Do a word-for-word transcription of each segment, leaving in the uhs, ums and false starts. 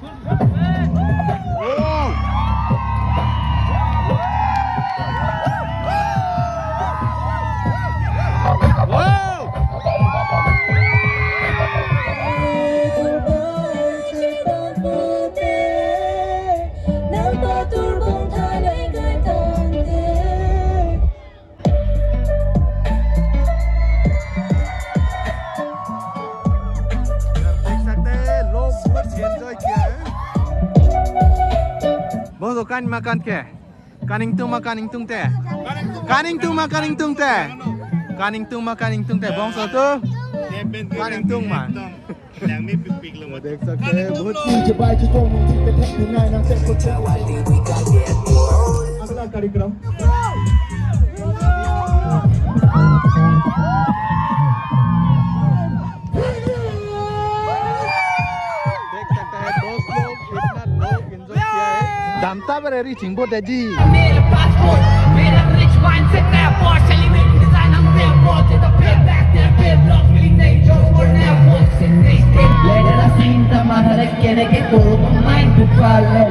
देख सकते हैं, लोग बहुत एंजॉय किया है। Bongso, kan ma kan ke? Kan ingtung ma kan ingtungte? Kan ingtung ma kan ingtungte? Kan ingtung ma kan ingtungte? Bongso tu? Kan ingtung ma. Yang ni pipik lo. देख सकते हैं, बहुत अगला कार्यक्रम। देख सकते हैं, दोस्त लोग, इतना लोग एंजॉय किया है। Damta ber eri chingbo dadi. मेरा पासपोर्ट, मेरा रिच वाइन से नया पोर्श, एलिवेटेड डिजाइन, हम पे बहुत है तो पे बैक, तेरे पे ब्लॉक मिली नहीं, जो वो नया पोर्श से नहीं, लेटर सीन तमा हर एक कहने के कोरो को mind to follow.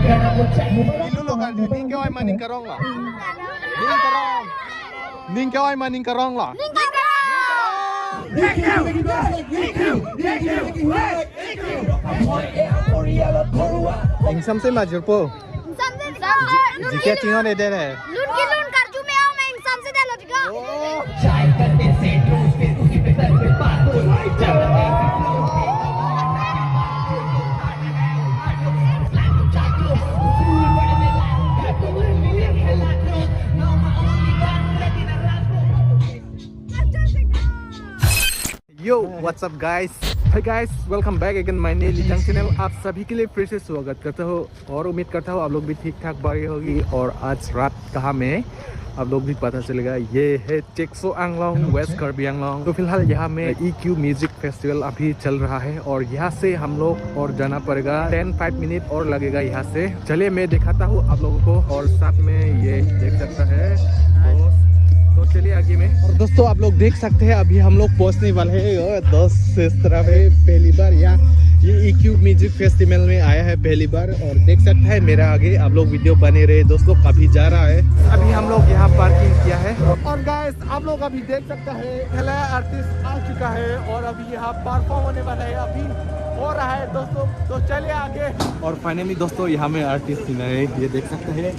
Ilu lo kan, ning ke-oi ma ning karong lo? Ning karong. Ning ke-oi ma ning karong lo? Ingsamse ma jirpo? Ingsamse, ingsamse. Jike chinghon-e dele. Lun kelun karju me-ong ma ingsamse delo jiko. Yo, what's up guys? Hi guys, welcome back again my new Litang channel। आप सभी के लिए फिर से स्वागत करता हूँ और उम्मीद करता हूँ आप लोग भी ठीक ठाक बढ़िया होगी। और आज रात कहाँ में आप लोग भी पता चलेगा। ये है चेक्सो आंगलोंग, वेस्ट कार्बी आंगलोंग। तो फिलहाल यहाँ में ईक्यू म्यूजिक फेस्टिवल अभी चल रहा है और यहाँ से हम लोग और जाना पड़ेगा, टेन फाइव मिनट और लगेगा यहाँ से। चलिए मैं दिखाता हूँ आप लोगों को। और साथ में ये देख सकता है दोस्त। तो चलिए आगे में। और दोस्तों, आप लोग देख सकते हैं, अभी हम लोग पहुंचने वाले हैं। ओ, दोस्त, इस तरह है पहली बार यहाँ, ये ईक्यू म्यूजिक फेस्टिवल में आया है पहली बार। और देख सकता है मेरा आगे, आप लोग वीडियो बने रहे दोस्तों, काफी जा रहा है। अभी हम लोग यहाँ पार्किंग किया है। और गाइस, आप लोग अभी देख सकता है, पहला आर्टिस्ट आ चुका है और अभी यहाँ परफॉर्म होने वाला है, अभी हो रहा है दोस्तों। तो चलिए आगे। और फाइनली दोस्तों, यहाँ में आर्टिस्ट मिला है, ये देख सकते हैं,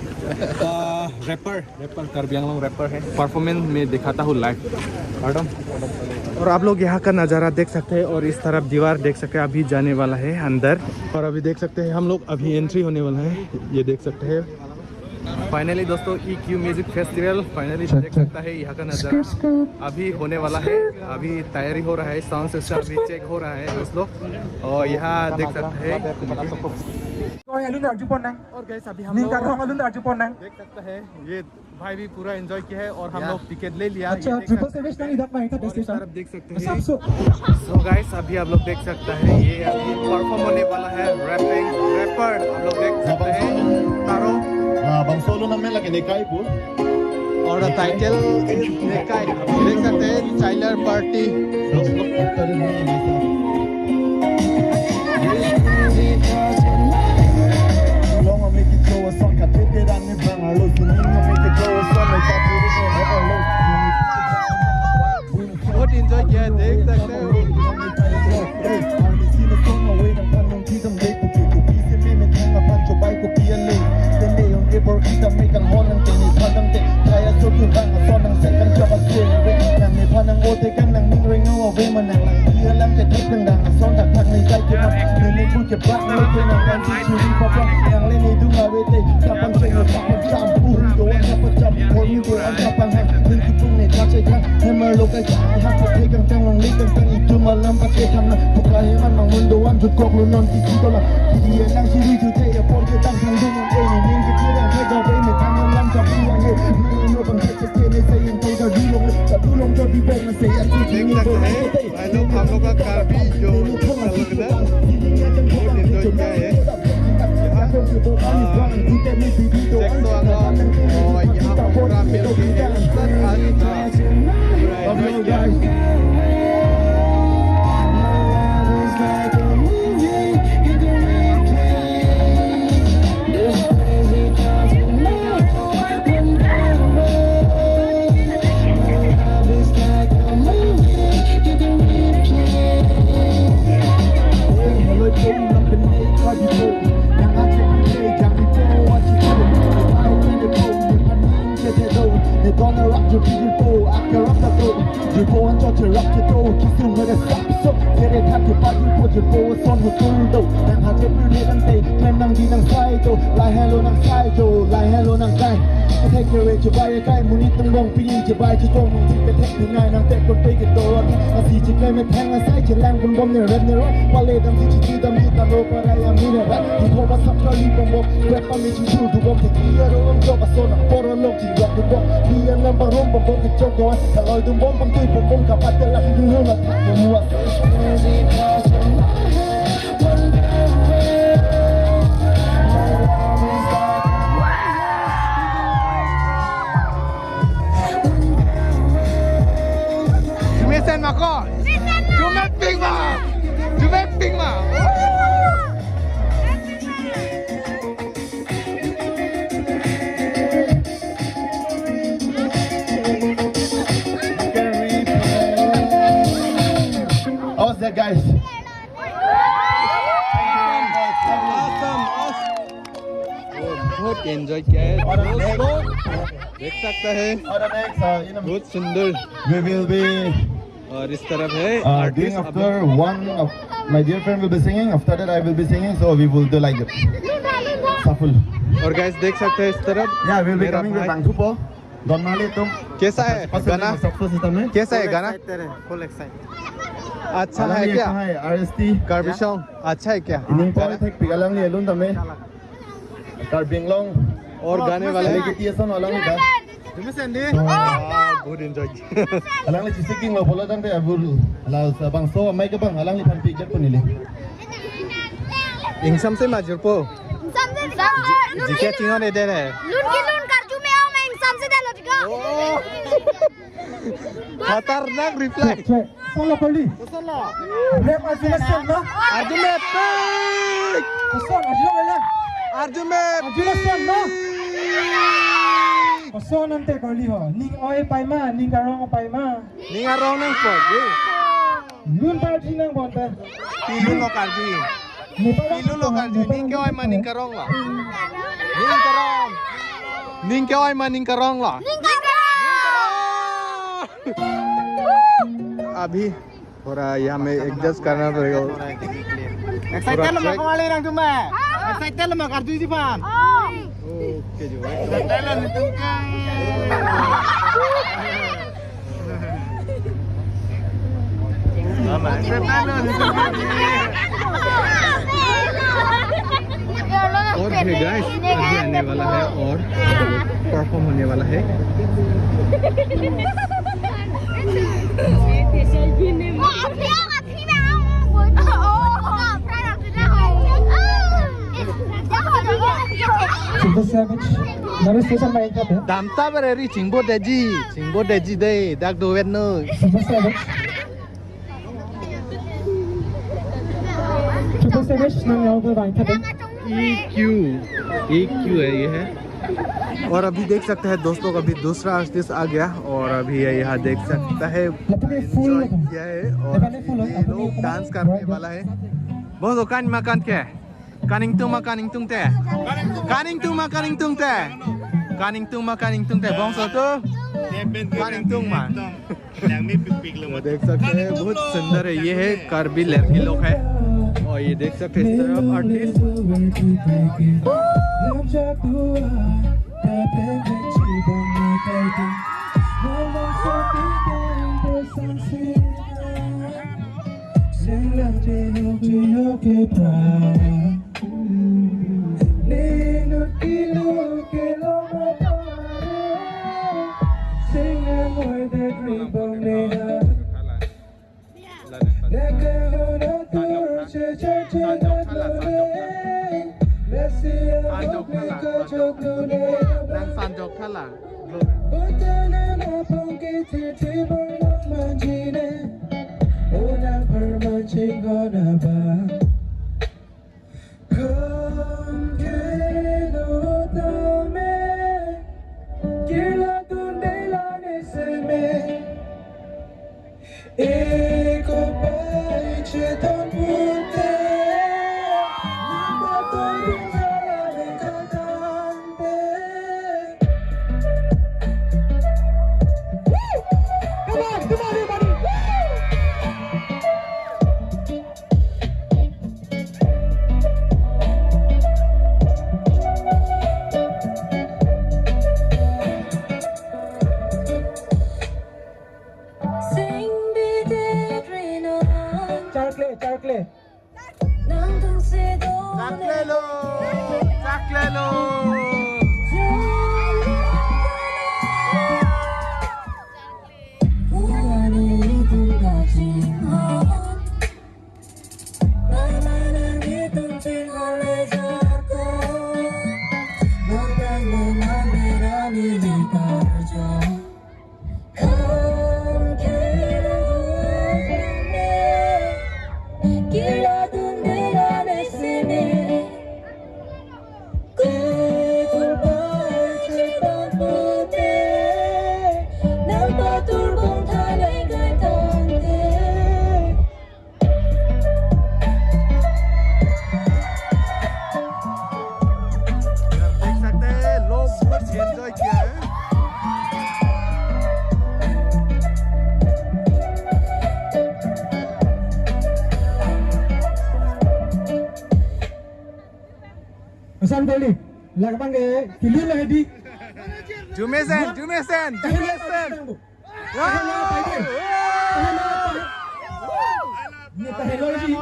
रैपर, रैपर, कार्बी आंगलोंग रैपर है। परफॉर्मेंस में दिखाता हूँ लाइव। मैडम, और आप लोग यहाँ का नज़ारा देख सकते हैं और इस तरफ दीवार देख सकते हैं, अभी जाने वाला है अंदर। और अभी देख सकते हैं हम लोग अभी एंट्री होने वाला है, ये देख सकते हैं। फाइनली दोस्तों, ईक्यू म्यूजिक फेस्टिवल फाइनली देख सकता है यहाँ का नज़ारा। अभी होने वाला है, अभी तैयारी हो रहा है, साउंड सिस्टम भी चेक हो रहा है दोस्त लोग। और यहाँ देख सकते हैं। Oi, alun arju pon nang. और गाइस, अभी हम लोग देख सकता है ये भाई भी पूरा एंजॉय किया है और हम लोग टिकट ले लिया। अच्छा, ट्रिपल सेवन नंग idap nang, इधर और इस तरफ देख सकते हैं। So गाइस, अभी आप लोग देख सकता है, ये अभी परफॉर्म होने वाला है, रैपिंग रैपर आप लोग देख सकते हैं, तारो। Bang solo namen lagi Nekai pu. और टाइटल इज नेकाई, देख सकते हैं, चाइल्ड पार्टी। बहुत एंजॉय किया है, देख सकते हो। देख सकते हैं भाई लोग, हम लोग का कार्बी जो लगता है, बहुत एंजॉय किया है। हाँ, चेक तो आना। और यहाँ पूरा मिल के है। सब आज पूरा एंजॉय किया है। Tung do, nang hajep nang helang te, nang nang di nang sai do, lai hello nang sai do, lai hello nang sai. Kethek kere chebai kai, monit tung bong pini chebai chechong, nung chik kethek thinai nang tek kon pe ke do, nang si chik le me thang nang sai chelang kon bom ne rem ne ro, wale dam si chik dam di ta lo para ya mi ne ra, di ho ba sap kali bom bom, rep pa me chik chur du bom te ki ya ro bom jo ba so nang poro long chik lok du bom, di ya nang bang rom bom bom ke chok do, ka loi du bom bom tui bom bom ka pat la du lo la ta bom wa. Jume sen ma ko? Jume pik ma. Jume pik ma. How's that, guys? बहुत एंजॉय किया है दोस्तों, देख सकता है। और next, uh, you know, बहुत सुंदर। We will be, और इस तरफ है uh, doing आर्टिस्ट अभी। After one of my dear friend will be singing, after that I will be singing, so we will do like that. Shuffle. और गाइस देख सकते हैं इस तरफ। Yeah, we'll be मेरा coming with भाई। Bangthupo. Don Mali tum. कैसा है गाना? कैसा है गाना? Full excited है, full excited। अच्छा है क्या? Hai R S T. Karbi song अच्छा है क्या? Ining poi thek pik alangli alun tame. Karbi Anglong. और गाने वाले हैं? Alangli ta. Wow, बहुत enjoy. Alangli chisiking lo polo tangte abul. Lau sa bangso amei ke bang alangli phan pik jak punili. Ingsamse ma jirpo. Ingsamse. Jike chingon ede ne. Lun ke lun karju me aum ingsamse dalo jika. Oh. Khatarnak reply. Check, check. Solo kali. Solo. Rep arju me sem na? Arju me pik. Koson arju me la. Arju me arju me sem na? Koson ante kali ho. Ning oi pai ma, ning karong pai ma. Ning arong nang po, ji. Lun parji nang bonta. Pilu lo karju. Pilu lo karju. Ning ke oi ma ning karong lo. Ning karong. Ning ke oi ma ning karong lo. Ning karong. अभी थोड़ा यहाँ में एडजस्ट करना पड़ेगा। Excited lo ma kawali nangtum ma. Excited lo ma karju ji pan. Oke juga. Excited lo nangtum kan. और भी गाइस अभी आने वाला है और परफॉर्म होने वाला है। Super Savage. Nami station main kate. Damta bereri chingbo deji, chingbo deji de, dak dovet no. Super Savage. Super Savage nang yaw ke bang kate. E Q, E Q है ये है। और अभी देख सकते हैं दोस्तों, अभी दूसरा आर्टिस्ट आ गया और अभी ये यहाँ देख सकता है, एंजॉय किया है और अभी ये लोग डांस करने वाला है। Bongso kan makan ke? Kaningtung ma kaningtung te? Kaningtung ma kaningtung te? Kaningtung ma kaningtung te? Bongso tu? Kaningtung ma. तो देख सकते हैं, बहुत सुंदर है। ये है कार्बी लड़की लोग है। और ये देख सकते हैं, इस तरफ artist. Nang sanjok thala. Chaklelo! Chaklelo! देख सकते हैं, लोग बहुत एंजॉय किया है। Asan Bali, lakbang ke, kilir lah di. Jumesen, jumesen, jumesen. Wow! Ne ta hello ji.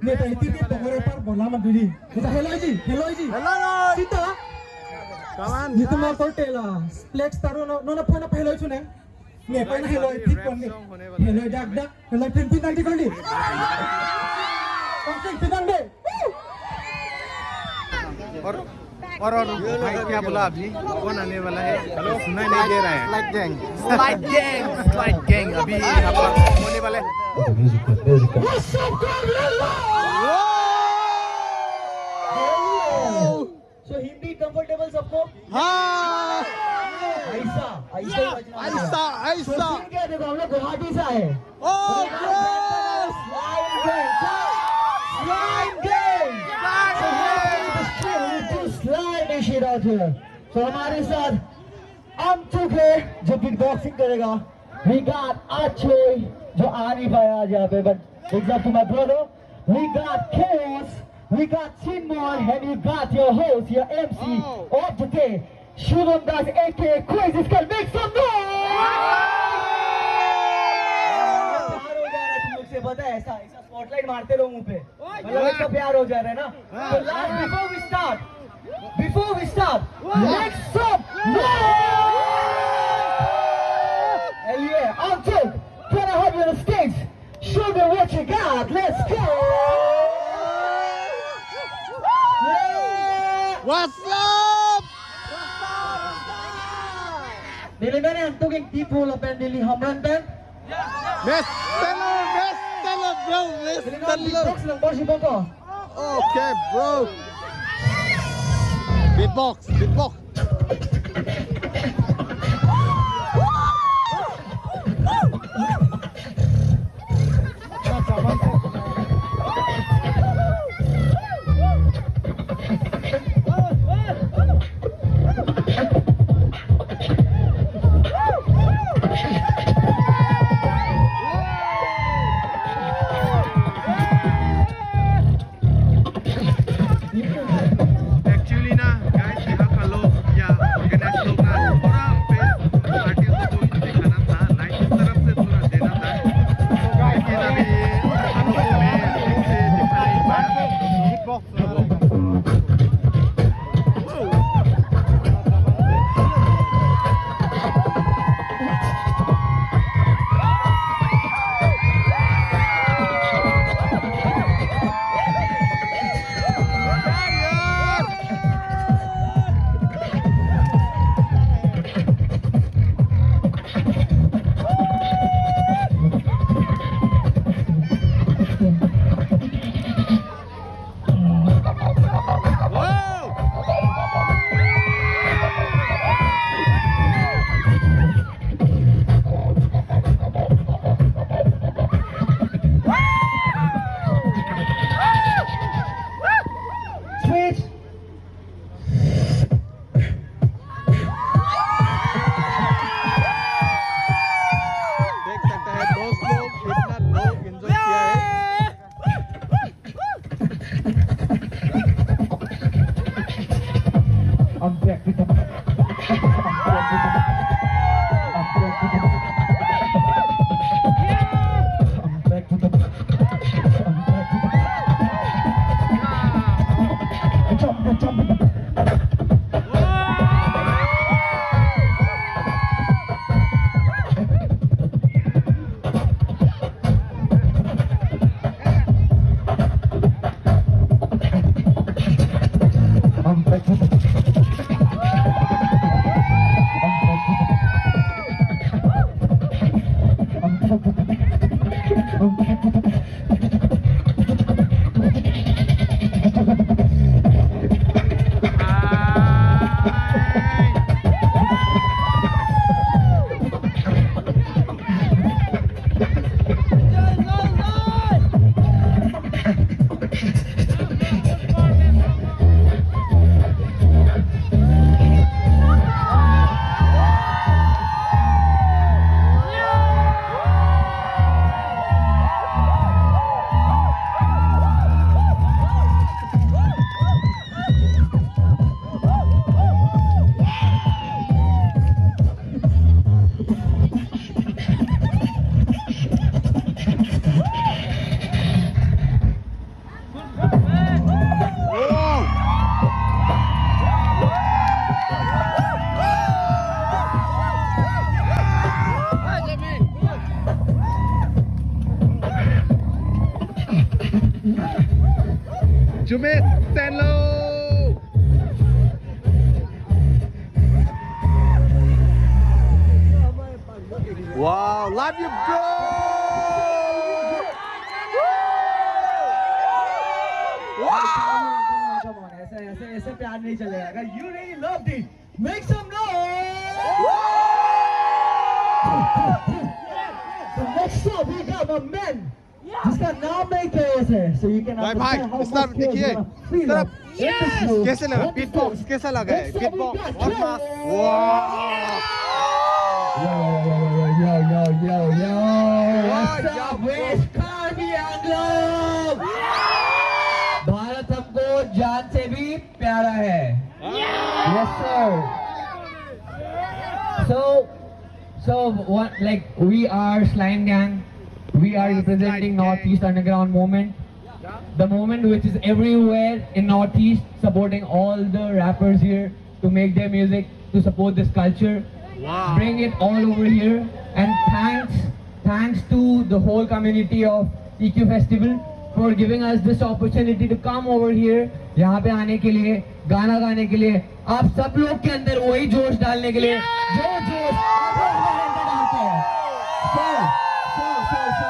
Ne ta iti ke pongore par bola manduri. Ne ta hello ji, hello ji. Hello. Sita. Come on, ne ta guys. Mal korte la. Flex taru no, no na phone pa hello chune. Ne pa na hello tik kon ne. Hello dak dak. Hello pin pin nang di kon di. Pin pin nang de. और, और, और भाई क्या बोला अभी? कौन आने वाला है? सुनाई नहीं दे रहा है। Slide gang. Slide gang, slide gang. अभी यहाँ पर होने वाले हैं। What's up, Gabriela? So, Hindi comfortable सबको? हाँ। ऐसा, ऐसा ही बजना पड़ेगा। ऐसा, ऐसा। So, scene क्या है? देखो, हम लोग गुवाहाटी से आए हैं। Oh, bro! Slide gang, slide gang! So, here is the show, we do slide and shit out here. So, हमारे साथ अंशु है, जो beatboxing करेगा। We got Akshay, जो आ नहीं पाया आज यहाँ पे, but big love to my brother. We got Chaos, we got Chinmoy, and we got your host, your M C of the day, Shubham Das, A K A Crazy Skull. Make some noise! प्यार हो जा रहा है तुम लोग से, पता है, ऐसा, ऐसा spotlight मारते रहो मुंह पे, मतलब, ऐसा प्यार हो जा रहा है ना। तो last, before we start, before we start, make some noise! चलिए, Anshu, can I have you on the stage? Show me what you got. Let's go. Yeah. What's up? Neli mene antuk ing tipo lapen neli Hamren pen. Best seller, best seller, bro, best seller. Neli non beatbox lang bor si boko. Okay, bro. Beatbox, beatbox. Actually ना guys, यहाँ का लोग या ऑर्गेनाइज लोग ना थोड़ा पे पार्टी को दिखाना था, लाइट की तरफ से थोड़ा देना था। लेकिन अभी हम लोग में से दिखा नहीं पाया। Switch. देख सकते हैं दोस्त लोग, इतना लोग एंजॉय किया है। I'm back with the, I'm back with the, I'm back with the, I'm back with the, Jumesh Senlo. Wow, love you, bro. Wow. Come on, come on, come on. ऐसे, ऐसे, ऐसे प्यार नहीं चलेगा। अगर you really loved it, make some noise. So next up, we got my man. जिसका नाम नहीं K S है, so you can भाई, भाई, understand how start much K S देखिए, gonna feel start। Yes! कैसे लगा? Beatbox कैसा लगा है? Beatbox और mass। Wow! Yo, yo, yo, yo, yo, yo, yo, yo, yo, yo। What's up, West Karbi Anglong? Bharat हमको जान से भी प्यारा है। Yes, sir. So, so what? Like, we are Slime Gang. We are representing Northeast Underground Movement, the movement which is everywhere in Northeast, supporting all the rappers here to make their music, to support this culture. Wow. Bring it all over here. And thanks, thanks to the whole community of E Q Festival for giving us this opportunity to come over here. यहाँ पे आने के लिए, गाना गाने के लिए, आप सब लोग के अंदर वही जोश डालने के लिए, जो जोश आप लोग हमारे अंदर डालते हैं। So, so, so, so,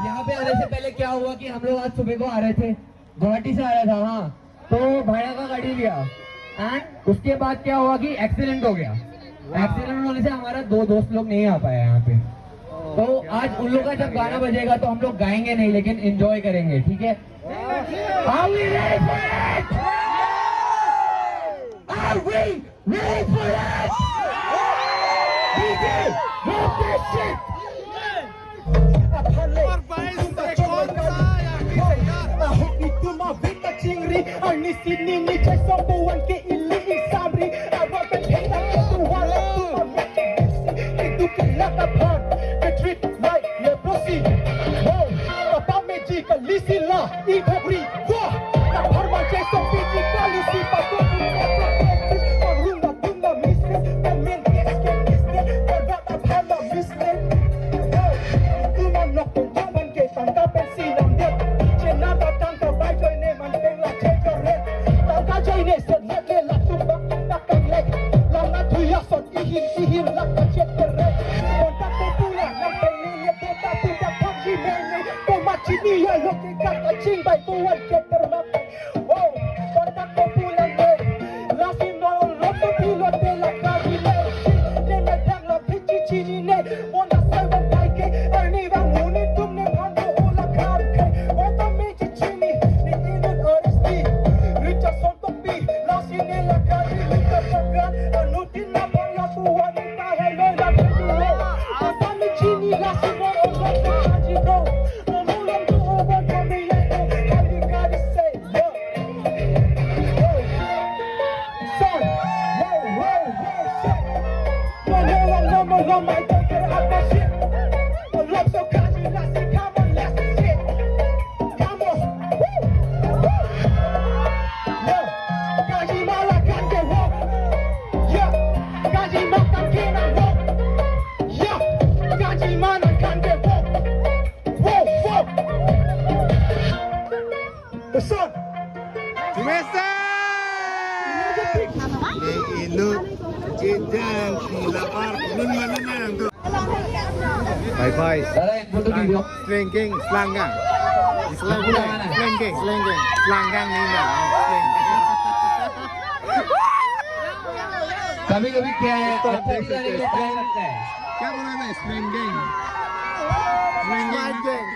यहाँ पे आने से पहले क्या हुआ कि हम लोग आज सुबह को आ रहे थे, गुवाहाटी से आ रहा था, हाँ, तो भाड़ा का गाड़ी लिया, and उसके बाद क्या हुआ कि एक्सीडेंट हो गया। एक्सीडेंट होने से हमारा दो दोस्त लोग नहीं आ पाया यहाँ पे। तो आज उन लोग का जब गाना बजेगा तो हम लोग गाएंगे नहीं, लेकिन एंजॉय करेंगे, ठीक है? Are we ready for it? Are we ready for it? D J, drop this shit! और बाईस से कौन सा आखिरी से यार? Chingri, arnisi nini chai sombuan ke ili isamri. Awa ke thela ke tuwala tuma meki misi. Itu ke laka phan, ke treat like leprosy. Wow, papa meji ka lisi la, i thokri, wah. Na pharma chai sombi ji ka lisi pa tu tu ka tu tu. Arung na tu na misi, ka men kes ke misi, ka rat a pharma misi. Wow, itu na nok tu jaman ke tangka pensi nam dia. Chena ta tangka bai joy ne man peng la chai joy re. Tangka joy ne set let le la tu bak tak kang lek. Lam na thuya sot ihin ihin lak kachet kere. Kontak ko pula nang peng ni le kota puja PUBG main ni. Ko machini ya lo ke kat kaching bai tuan ke termak. Oh, kontak ko pula ne. Lasi no lo tu pilot de la kaji le. Ne me dang la pichi chini ne. Mona sai ban kai ke. Ani bang muni tum ne bang ko ula kam ke. Mona me Chini, ni inut oresti, Richard Sontokbi, lasi ne la kali Richard Sokran, anutin na bang la tu wanita hello la tu. Kata ni chini lasi mo ongkot tu kaji bro. Mo mulam tu obo kami ye ko, kali kali say, yo. Yo. Son, wow, wow, wow, shit. Mo mulam no mo lo mai to ke apa shit. Mo love so kaji lasi, come on, let's shit. Come on. Woo! Woo! Yo, kaji mala kan ke wo. Yo, kaji makan ke na wo. Yo, kaji mana kan ke wo. Wo, wo. The sun. Jumese! Ini ilu jenjang di lapar nun mana nang tu. Bye bye. Slanggang, slanggang. Slanggang, slanggang, slanggang ni na. Slanggang. कभी कभी क्या है, अच्छा भी गाने के लिए ट्राई करते हैं। क्या बोला था? Slanggang. Slanggang. Slide gang.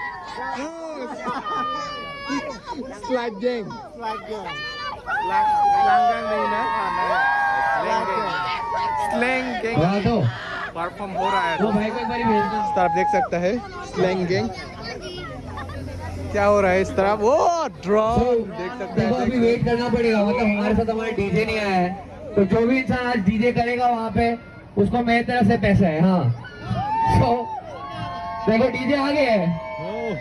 Slide gang. Slide gang. Slang-, slanggang ni na. Slanggang. Slanggang. हाँ तो। Perform हो रहा है। वो भाई को एक बार ही भेज दो। इस तरफ देख सकता है, slanggang। क्या हो रहा है इस तरफ? वो drum। So, देख सकते हैं, देखो, अभी देख वेट करना पड़ेगा, मतलब, हमारे साथ हमारा डीजे नहीं आया है, तो जो भी इंसान आज डीजे करेगा वहाँ पे, उसको मेरी तरफ से पैसा है, हाँ। So, देखो, डीजे आ गया है। Oh।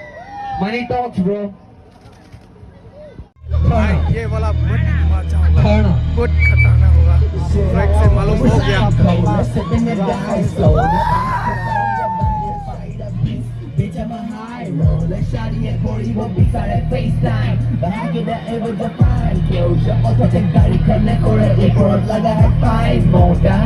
Money talks, bro। भाई, ये वाला बहुत मजा होगा। बहुत खतरनाक होगा। ट्रैक से मालूम हो गया। Shadi ekor ibo bisare FaceTime. Bahagi da ever Japan. Kyo sha auto te gari connect kore, ekor laga hai fine. Moda.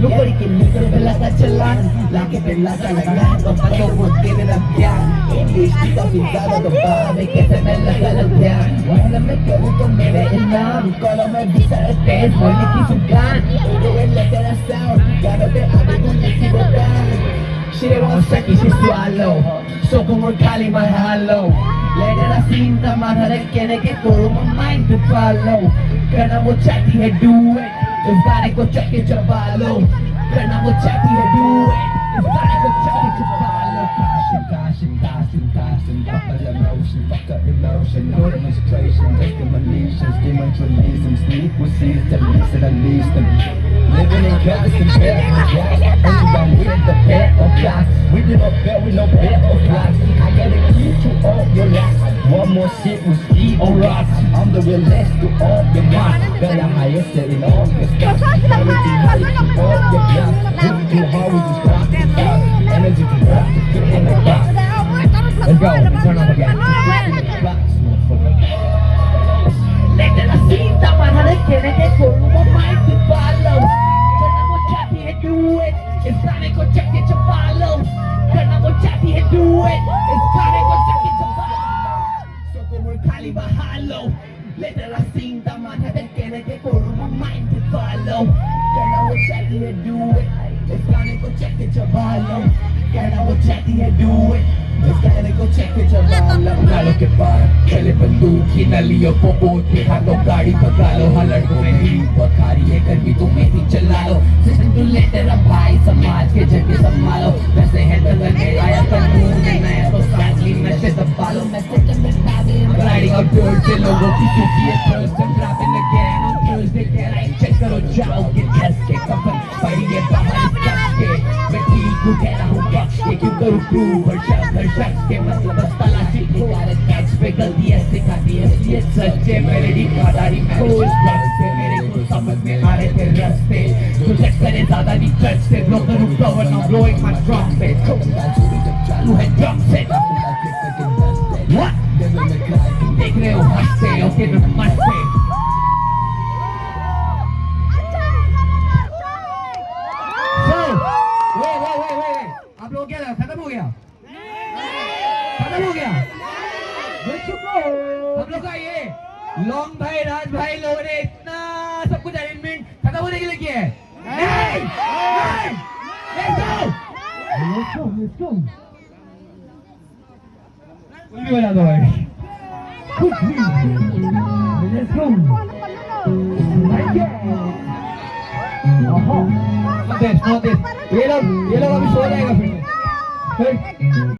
Lukori ke mikro bela ka chalan. Lake bela ka laga. Ko pato ko tene na kya. English kita sin zyada to baat hai, kaise main laga laga. Main na main karu to mere inam. Kolo main bisare test. Main ki sugan. Udo en le tera sound. Gado te abi ko niki bokan. Shire wa saki shi swallow. Sokomor kali mahalo. Leder asinta madhare kene ke koro ma mind to follow. Karna wo chahti hai duet. Is gane ko chahke chabalo. Karna wo chahti hai duet. Is gane ko chahke chabalo. Passion, passion, passion, passion. Papa emotion, papa emotion. No demonstration, just premonitions, demon traditions, sneak with season, listen and listen. Living in chaos and chaos, yeah. Only one with the pair of glass. We do not bear with no pair of glass. I got a key to all your locks. One more shit will be on rocks. I'm the realest to all your minds. Got the highest set in all your stars. Everything high to all your glass. Living too hard with this dark. Energy to rock, to feel in the box. Let's go. Turn up again. Letter asinta madhare kene ke koro ma mind to follow. Karna wo chahti hai duet. Is gane ko chahke chabalo. Karna wo chahti hai duet. Is gane ko chahke chabalo. Sokomor kali mahalo. Letter asinta madhare kene ke koro ma mind to follow. Karna wo chahti hai duet. Is gane ko chahke chabalo. Karna wo chahti hai duet. Is gane ko chahke chabalo. Nalo ke par, pele banduk, hina liyo popo, te hato gari bhagalo, halar ko main hi, bukhari hai, garmi tumhe hi chalalo. Listen to letter, bhai, samaj ke jage sambhalo. Waise hai dagan hai, aaya kanun hai naya, to sadly nashe daba lo. Riding out dirt, se logo ki suki hai thirst. I'm dropping again on Thursday, keh raha hai check karo, jaoge S K kapan. Pari ye bahar kaske, main theek hu keh raha hu baske, kyun karu prove har shakhs, har shakhs ke matlab bas talashi. Ye karet kach pe galti aise khati hai, ye sach hai, main ready khadari, main kuch drugs se, mere ko samajh mein aa rahe the raste. To check kare zyada nahi touch se, blow karu cover, now blowing my trumpet. Chalu hai drum set. What? Dekh rahe ho, haste, okay, namaste. So, wait, wait, wait, wait, wait. आप लोग क्या लगा? खत्म हो गया? खत्म हो गया? हम लोग का ये लॉन्ग भाई, राज भाई लोगों ने इतना सब कुछ अरेंजमेंट खत्म होने के लिए किया है? नहीं! नहीं! Let's go! Let's go, let's go. कुछ भी बजा दो भाई। कुछ भी। Let's go. Not this, not this. ये लोग, ये लोग अभी सो जाएगा फिर। फिर